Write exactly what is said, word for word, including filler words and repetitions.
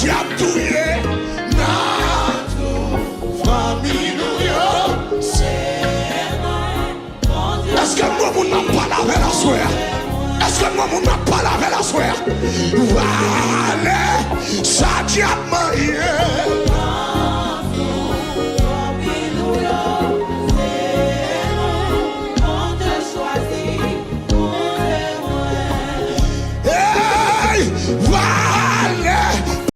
Y ap touye, n ap touye fanmi nou yo. Èske m gon moun m ap pale avè l aswè a? Èske m gon moun m ap pale avè l aswè a? Vale sa dyab